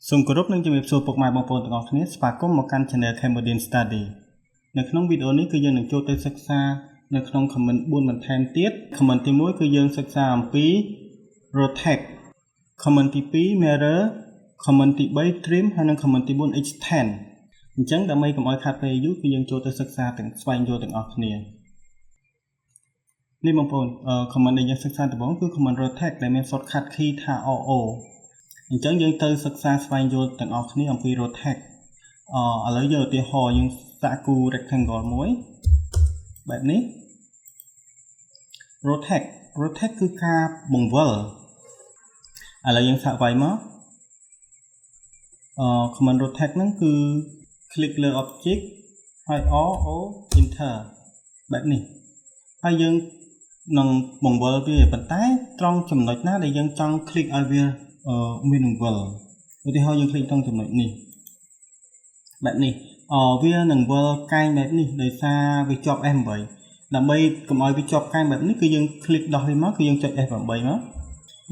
សូមគោរពនិងជំរាបសួរពុកម៉ែបងប្អូនទាំងអស់គ្នាស្វាគមន៍មកកាន់ Channel Cambodian Study នៅក្នុងវីដេអូនេះគឺយើងនឹងចូលទៅសិក្សានៅក្នុង command 4បន្ថែមទៀត command ទី1គឺយើងសិក្សាអំពី rotate command ទី2 mirror command ទី3 trim ហើយនិង command ទី4 extend អញ្ចឹងដើម្បីកុំឲ្យខាតពេលយូរគឺយើងចូលទៅសិក្សាទាំងស្វែងយល់ទាំងអស់គ្នានេះបងប្អូន command ដែលយើងសិក្សាដំបូងគឺ command rotate ដែលមាន shortcut key ថា RO អញ្ចឹងយើងទៅសិក្សាស្វែងយល់ទាំងអស់គ្នាអំពី rotate អឥឡូវយើងឧទាហរណ៍យើងសាកគូ rectangle មួយបែបនេះ rotate rotate គឺការបង្វិលឥឡូវយើងសាកវាយមកអឺ command rotate ហ្នឹងគឺ click លើ object ហើយ R O enter បែបនេះហើយយើងនឹងបង្វិលវាប៉ុន្តែត្រង់ចំណុចណាដែលយើងចង់ click ឲ្យវាមានបង្វិលឧទាហរណ៍យើង click ត្រង់ចំណុចនេះបែបនេះអវានឹងវិលកែងបែបនេះដោយសារវាជាប់ F8 ដើម្បីកុំឲ្យវាជាប់កែងបែបនេះគឺយើង click ដោះវាមកគឺយើងចុច F8 មក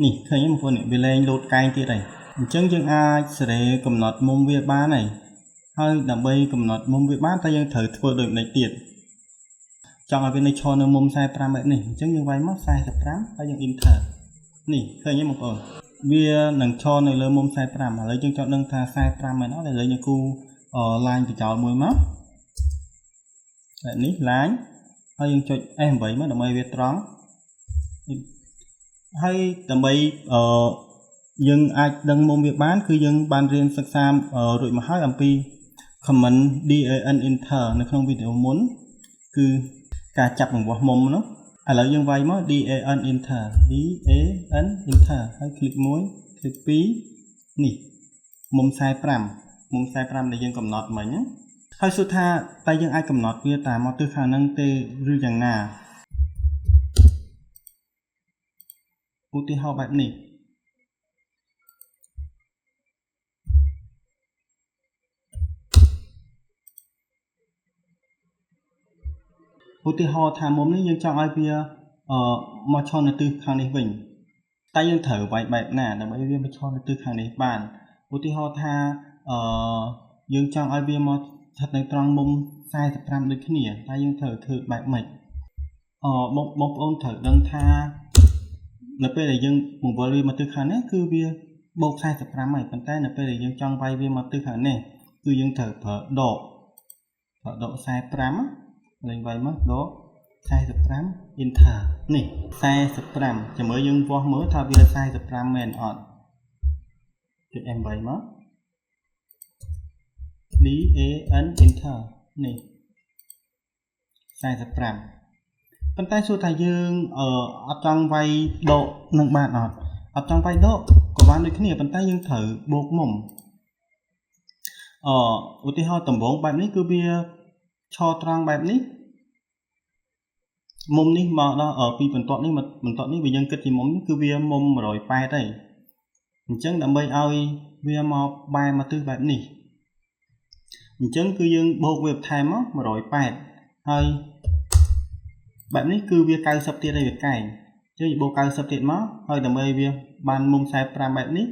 នេះឃើញទេបងប្អូននេះវាលែងលោតកែងទៀតហើយអញ្ចឹងយើងអាចសេរីកំណត់មុំវាបានហើយហើយដើម្បីកំណត់មុំវាបានតើយើងត្រូវធ្វើដូចម្តេចទៀតចង់ឲ្យវានៅឈរនៅមុំ45បែបនេះអញ្ចឹងយើងវាយមក45ហើយយើង enter នេះឃើញទេបងប្អូនវានឹងឈរនៅលើមុំ45ឥឡូវយើងចង់ដឹងថា45មែនអត់ឥឡូវយើងគូ line បញ្ចោលមួយមកបែបនេះ line ហើយយើងចុច F8 មកដើម្បីវាត្រង់ហើយដើម្បីអឺយើងអាចដឹងមុំវាបានគឺយើងបានរៀនសិក្សារួចមកហើយអំពី command DAN enter នៅក្នុងវីដេអូមុនគឺការចាប់រង្វាស់មុំនោះឥឡូវយើងវាយមក DAN enter DAN enter ហើយ click 1 click 2នេះមុំ45មុំ45ដែលយើងកំណត់មិញណាហើយសួរថាតើយើងអាចកំណត់វាតាមមកទិសខាងហ្នឹងទេឬយ៉ាងណាឧទាហរណ៍បែបនេះឧទាហរណ៍ថាមុំនេះយើងចង់ឲ្យវាអឺមកឈរនៅទិសខាងនេះវិញតែយើងត្រូវវាយបែបណាដើម្បីវាមកឈរនៅទិសខាងនេះបានឧទាហរណ៍ថាអឺយើងចង់ឲ្យវាមកស្ថិតនៅត្រង់មុំ45ដូចគ្នាតែយើងត្រូវធ្វើបែបម៉េចអបងបងប្អូនត្រូវដឹងថានៅពេលដែលយើងបង្វិលវាមកទិសខាងនេះគឺវាបូក45ហើយប៉ុន្តែនៅពេលដែលយើងចង់វាយវាមកទិសខាងនេះគឺយើងត្រូវប្រើដកប្រើដក45លេងវាយមកដក45 enter នេះ45ចាំមើលយើងវាស់មើលថាវា45មែនអត់ចុច M8 មក D A N enter នេះ45ប៉ុន្តែសួរថាយើងអត់ចង់វាយដកនឹងបានអត់អត់ចង់វាយដកក៏បានដូចគ្នាប៉ុន្តែយើងត្រូវបូកមុំអឧទាហរណ៍ដំបូងបែបនេះគឺវាឈរត្រង់បែបនេះមុំនេះមកដល់ពីបន្ទាត់នេះមកបន្ទាត់នេះវាយើងគិតជាមុំនេះគឺវាមុំ180ហើយអញ្ចឹងដើម្បីឲ្យវាមកបែរមកទិសបែបនេះអញ្ចឹងគឺយើងបូកវាបន្ថែមមក180ហើយបែបនេះគឺវា90ទៀតហើយវាកែងអញ្ចឹងយើងបូក90ទៀតមកហើយដើម្បីវាបានមុំ45បែបនេះ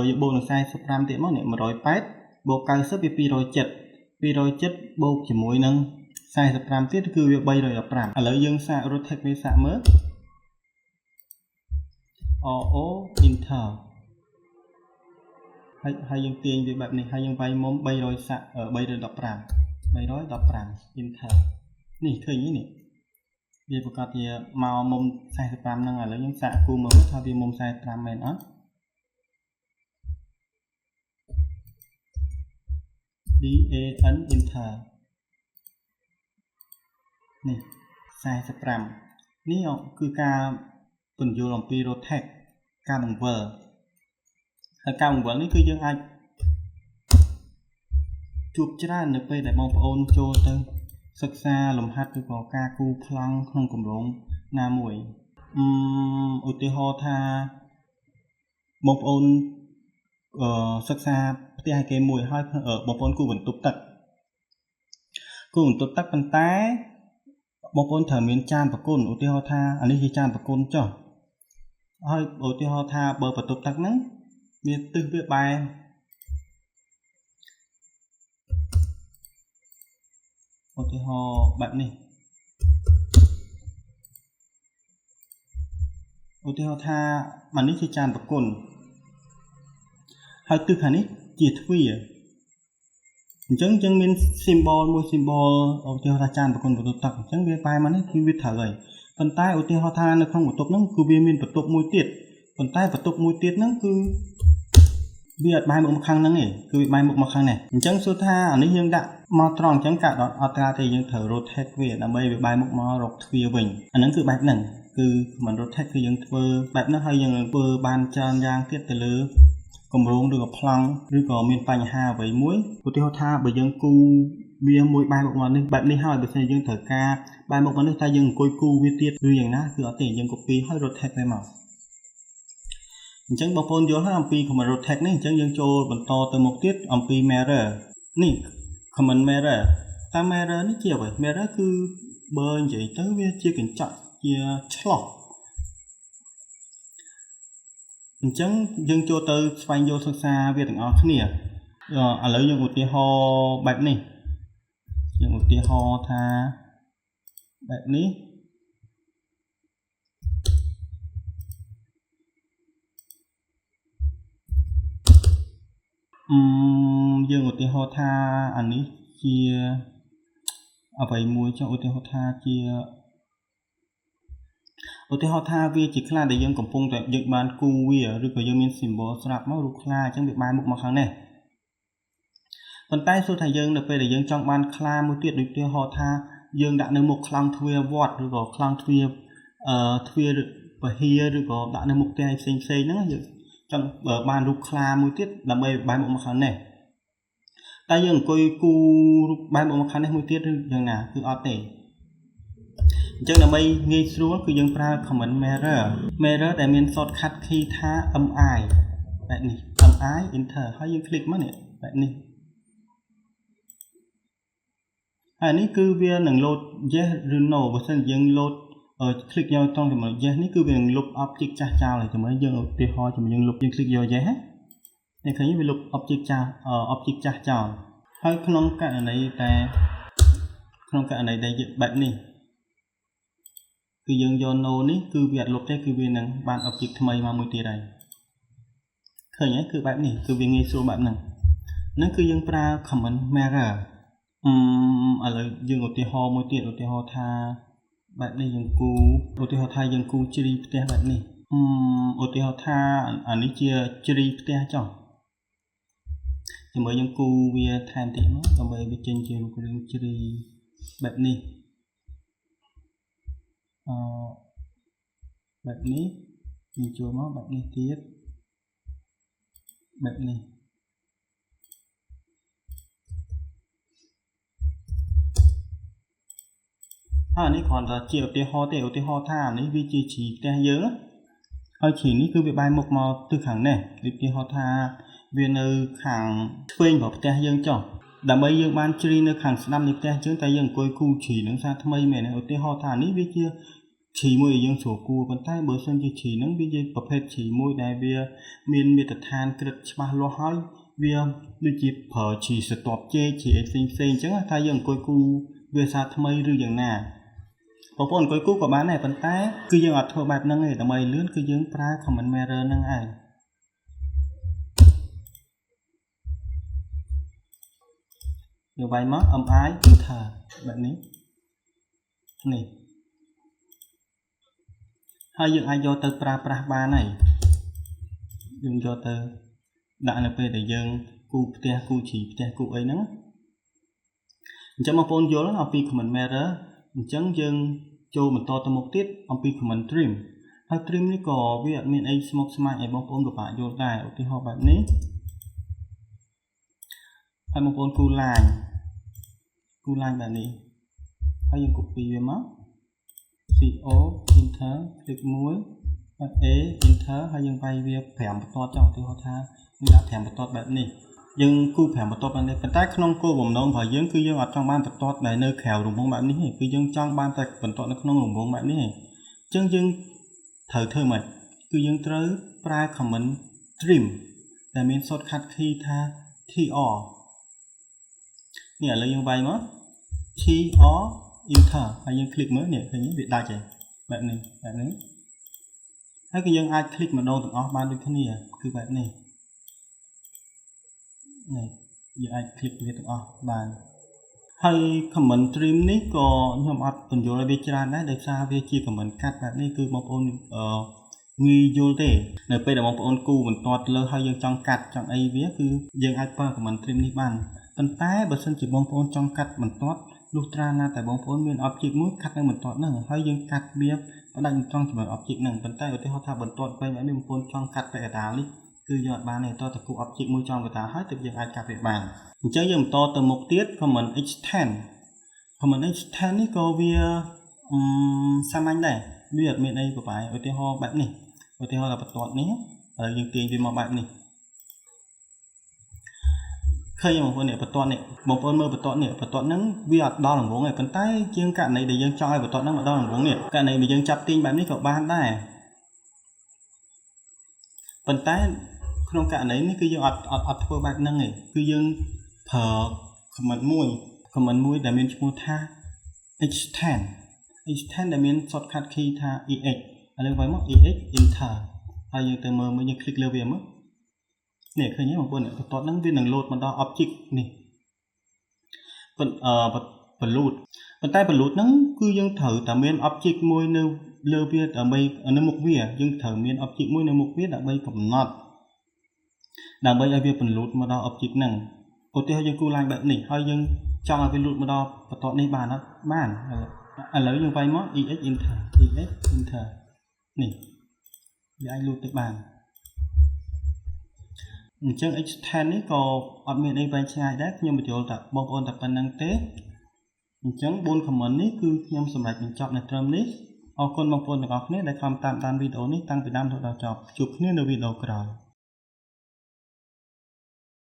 យើងបូកនឹង45ទៀតមកនេះ180បូក90វា270 270បូកជាមួយនឹង45ទៀតគឺវា315ឥឡូវយើងសាក rotate វាសាកមើល RO enter ហើយហើយយើងទាញវាបែបនេះហើយយើងវាយមុំ300សាក់315 315 enter នេះឃើញទេនេះវាប្រកាសជាមកមុំ45ហ្នឹងឥឡូវយើងសាកគូមើលថាវាមុំ45មែនអត់ D A N enter នេះ45នេះគឺការពន្យល់អំពី rotate ការបង្វិលហើយការបង្វិលនេះគឺយើងអាចជួបច្រើននៅពេលដែលបងប្អូនចូលទៅសិក្សាលំហាត់ឬក៏ការគូប្លង់ក្នុងគម្រោងណាមួយឧទាហរណ៍ថាបងប្អូនអឺសិក្សាផ្ទះឲ្យគេមួយហើយបងប្អូនគូបន្ទប់ទឹកគូបន្ទប់ទឹកប៉ុន្តែបងប្អូនត្រូវមានចានប្រគុណឧទាហរណ៍ថាអានេះជាចានប្រគុណចុះហើយឧទាហរណ៍ថាបើបន្ទប់ទឹកហ្នឹងវាទិសវាបែរ ឧទាហរណ៍បែបនេះឧទាហរណ៍ថាអានេះជាចានប្រគុណហើយទិសខាងនេះជាទ្វារអញ្ចឹងយើងមាន symbol មួយ symbol ឧទាហរណ៍ថាចានប្រគុណបន្ទប់ទឹកអញ្ចឹងវាបែរមកនេះគឺវាត្រូវហើយប៉ុន្តែឧទាហរណ៍ថានៅក្នុងបន្ទប់ហ្នឹងគឺវាមានបន្ទប់មួយទៀតប៉ុន្តែបន្ទប់មួយទៀតហ្នឹងគឺវាអត់បែរមុខមកខាងហ្នឹងទេគឺវាបែរមុខមកខាងនេះអញ្ចឹងសួរថាអានេះយើងដាក់មកត្រង់អញ្ចឹងកាត់អត់ត្រាទេយើងត្រូវ rotate វាដើម្បីវាបែរមុខមករកទ្វារវិញអាហ្នឹងគឺបែបហ្នឹងគឺ command rotate គឺយើងធ្វើបែបហ្នឹងហើយយើងធ្វើបានច្រើនយ៉ាងទៀតទៅលើគម្រោងឬក៏ប្លង់ឬក៏មានបញ្ហាអ្វីមួយឧទាហរណ៍ថាបើយើងគូវាមួយបែរមុខមកនេះបែបនេះហើយបើសិនជាយើងត្រូវការបែរមុខមកនេះតែយើងអង្គុយគូវាទៀតឬយ៉ាងណាគឺអត់ទេយើង copy ហើយ rotate វាមកអញ្ចឹងបងប្អូនយល់ហើយអំពី command rotate នេះអញ្ចឹងយើងចូលបន្តទៅមុខទៀតអំពី mirror នេះ command mirror តើ mirror នេះជាអ្វី mirror គឺបើនិយាយទៅវាជាកញ្ចក់ជាឆ្លោះអញ្ចឹងយើងចូលទៅស្វែងយល់សិក្សាវាទាំងអស់គ្នាឥឡូវយើងឧទាហរណ៍បែបនេះយើងឧទាហរណ៍ថាបែបនេះអឺយើងឧទាហរណ៍ថាអានេះជាអ្វីមួយចុះឧទាហរណ៍ថាជាឧទាហរណ៍ថាវាជាខ្លាដែលយើងកំពុងតែយើងបានគូវាឬក៏យើងមាន symbol ស្រាប់មករូបខ្លាអញ្ចឹងវាបែរមុខមកខាងនេះប៉ុន្តែសួរថាយើងនៅពេលដែលយើងចង់បានខ្លាមួយទៀតដូចឧទាហរណ៍ថាយើងដាក់នៅមុខខ្លោងទ្វារវត្តឬក៏ខ្លោងទ្វារអឺទ្វារពហិឬក៏ដាក់នៅមុខផ្ទះផ្សេងផ្សេងហ្នឹងយើងចង់បានរូបខ្លាមួយទៀតដើម្បីបែរមុខមកខាងនេះតែយើងអង្គុយគូរូបបែរមុខមកខាងនេះមួយទៀតឬយ៉ាងណាគឺអត់ទេអញ្ចឹងដើម្បីងាយស្រួលគឺយើងប្រើ command mirror mirror ដែលមាន shortcut key ថា mi បែបនេះ mi enter ហើយយើង click មកនេះបែបនេះហើយនេះគឺវានឹង load yes ឬ no បើសិនយើង load click យកត្រង់ចំណុច yes នេះគឺវានឹងលុប object ចាស់ចោលហើយជាមួយយើងឧទាហរណ៍ជាមួយយើងលុបយើង click យក yes នេះឃើញវាលុប object ចាស់ object ចាស់ចោលហើយក្នុងករណីតែក្នុងករណីដែលបែបនេះគឺយើងយក no នេះគឺវាអត់លុបទេគឺវានឹងបាន object ថ្មីមកមួយទៀតហើយឃើញទេគឺបែបនេះគឺវាងាយស្រួលបែបហ្នឹងហ្នឹងគឺយើងប្រើ command mirror អឺឥឡូវយើងឧទាហរណ៍មួយទៀតឧទាហរណ៍ថាបែបនេះយើងគូឧទាហរណ៍ថាយើងគូជ្រីផ្ទះបែបនេះអឺឧទាហរណ៍ថាអានេះជាជ្រីផ្ទះចុះជាមួយយើងគូវាថែមតិចមកដើម្បីវាចេញជារូបរាងជ្រីបែបនេះអឺបែបនេះយើងចូលមកបែបនេះទៀតបែបនេះហើយនេះគ្រាន់តែជាឧទាហរណ៍ទេឧទាហរណ៍ថានេះវាជាជ្រីផ្ទះយើងហើយជ្រីនេះគឺវាបែរមុខមកទិសខាងនេះឧទាហរណ៍ថាវានៅខាងឆ្វេងរបស់ផ្ទះយើងចុះដើម្បីយើងបានជ្រីនៅខាងស្ដាំនៃផ្ទះយើងតែយើងអង្គុយគូជ្រីនឹងសារថ្មីមែនទេឧទាហរណ៍ថានេះវាជាជ្រីមួយដែលយើងស្រួលគួរប៉ុន្តែបើសិនជាជ្រីហ្នឹងវាជាប្រភេទជ្រីមួយដែលវាមានមាត្រដ្ឋានក្រឹតច្បាស់លាស់ហើយវាដូចជាប្រើជ្រីស្រទាប់ចេកជ្រីអីផ្សេងផ្សេងអញ្ចឹងថាយើងអង្គុយគូវាសារថ្មីឬយ៉ាងណាបងប្អូនអង្គុយគូក៏បានដែរប៉ុន្តែគឺយើងអត់ធ្វើបែបហ្នឹងទេដើម្បីលឿនគឺយើងប្រើ command mirror ហ្នឹងឯងយើងវាយមក mi enter បែបនេះនេះហើយយើងអាចយកទៅប្រើប្រាស់បានហើយយើងយកទៅដាក់នៅពេលដែលយើងគូផ្ទះគូជ្រីផ្ទះគូអីហ្នឹងអញ្ចឹងបងប្អូនយល់អំពី command mirror អញ្ចឹងយើងចូលបន្តទៅមុខទៀតអំពី command trim ហើយ trim នេះក៏វាអត់មានអីស្មុគស្មាញឲ្យបងប្អូនពិបាកយល់ដែរឧទាហរណ៍បែបនេះហើយបងប្អូនគូ line គូ line បែបនេះហើយយើង copy វាមក CO enter click មួយហើយ A enter ហើយយើងវាយវា5បន្ទាត់ចុះឧទាហរណ៍ថាយើងដាក់5បន្ទាត់បែបនេះយើងគូ5បន្ទាត់បែបនេះប៉ុន្តែក្នុងគោលបំណងរបស់យើងគឺយើងអត់ចង់បានបន្ទាត់ដែលនៅក្រៅរង្វង់បែបនេះទេគឺយើងចង់បានតែបន្ទាត់នៅក្នុងរង្វង់បែបនេះទេអញ្ចឹងយើងត្រូវធ្វើម៉េចគឺយើងត្រូវប្រើ command trim ដែលមាន shortcut key ថា TR នេះឥឡូវយើងវាយមក T R enter ហើយយើង click មើលនេះឃើញវាដាច់ហើយបែបនេះបែបនេះហើយគឺយើងអាច click ម្ដងទាំងអស់បានដូចគ្នាគឺបែបនេះនេះយើងអាច click វាទាំងអស់បានហើយ command trim នេះក៏ខ្ញុំអត់ពន្យល់ឲ្យវាច្រើនដែរដោយសារវាជា command កាត់បែបនេះគឺបងប្អូនអឺងាយយល់ទេនៅពេលដែលបងប្អូនគូបន្ទាត់លើហើយយើងចង់កាត់ចង់អីវាគឺយើងអាចប្រើ command trim នេះបានប៉ុន្តែបើសិនជាបងប្អូនចង់កាត់បន្ទាត់លុះត្រាណាតែបងប្អូនមាន object មួយកាត់នៅបន្ទាត់ហ្នឹងហើយយើងកាត់វាផ្ដាច់ត្រង់ជាមួយ object ហ្នឹងប៉ុន្តែឧទាហរណ៍ថាបន្ទាត់វែងបែបនេះបងប្អូនចង់កាត់ពាក់កណ្ដាលនេះគឺយើងអត់បានទេតោះតែគូ object មួយចំកណ្ដាលហើយទើបយើងអាចកាត់វាបានអញ្ចឹងយើងបន្តទៅមុខទៀត command extend command extend នេះក៏វាអឺសាមញ្ញដែរវាអត់មានអីប្របែឧទាហរណ៍បែបនេះឧទាហរណ៍ថាបន្ទាត់នេះហើយយើងទាញវាមកបែបនេះឃើញបងប្អូននេះបន្ទាត់នេះបងប្អូនមើលបន្ទាត់នេះបន្ទាត់ហ្នឹងវាអត់ដល់រង្វង់ទេប៉ុន្តែជាងករណីដែលយើងចង់ឲ្យបន្ទាត់ហ្នឹងមកដល់រង្វង់នេះករណីដែលយើងចាប់ទាញបែបនេះក៏បានដែរប៉ុន្តែក្នុងករណីនេះគឺយើងអត់អត់អត់ធ្វើបែបហ្នឹងទេគឺយើងប្រើ command មួយ command មួយដែលមានឈ្មោះថា extend extend ដែលមាន shortcut key ថា ex ឥឡូវវាយមក ex enter ហើយយើងទៅមើលមើលយើង click លើវាមើលនេះឃើញទេបងប្អូនបន្ទាត់ហ្នឹងវានឹង load មកដល់ object នេះប៉ុន្អឺបលូតប៉ុន្តែបលូតហ្នឹងគឺយើងត្រូវតែមាន object មួយនៅលើវាដើម្បីនៅមុខវាយើងត្រូវមាន object មួយនៅមុខវាដើម្បីកំណត់ដើម្បីឲ្យវាពន្លូតមកដល់ object ហ្នឹងឧទាហរណ៍យើងគូ line បែបនេះហើយយើងចង់ឲ្យវាលូតមកដល់បន្ទាត់នេះបានអត់បានឥឡូវយើងវាយមក ex enter ex enter នេះវាអាចលូតទៅបានអញ្ចឹង extend នេះក៏អត់មានអីវែងឆ្ងាយដែរខ្ញុំបញ្យល់តែបងប្អូនតែប៉ុណ្្នឹងទេអញ្ចឹង4 command នេះគឺខ្ញុំសម្រេចបញ្ចប់នៅត្រឹមនេះអរគុណបងប្អូនទាំងអស់គ្នាដែលខំតាមដានវីដេអូនេះតាំងពីដើមរហូតដល់ចប់ជួបគ្នានៅវីដេអូក្រោយ។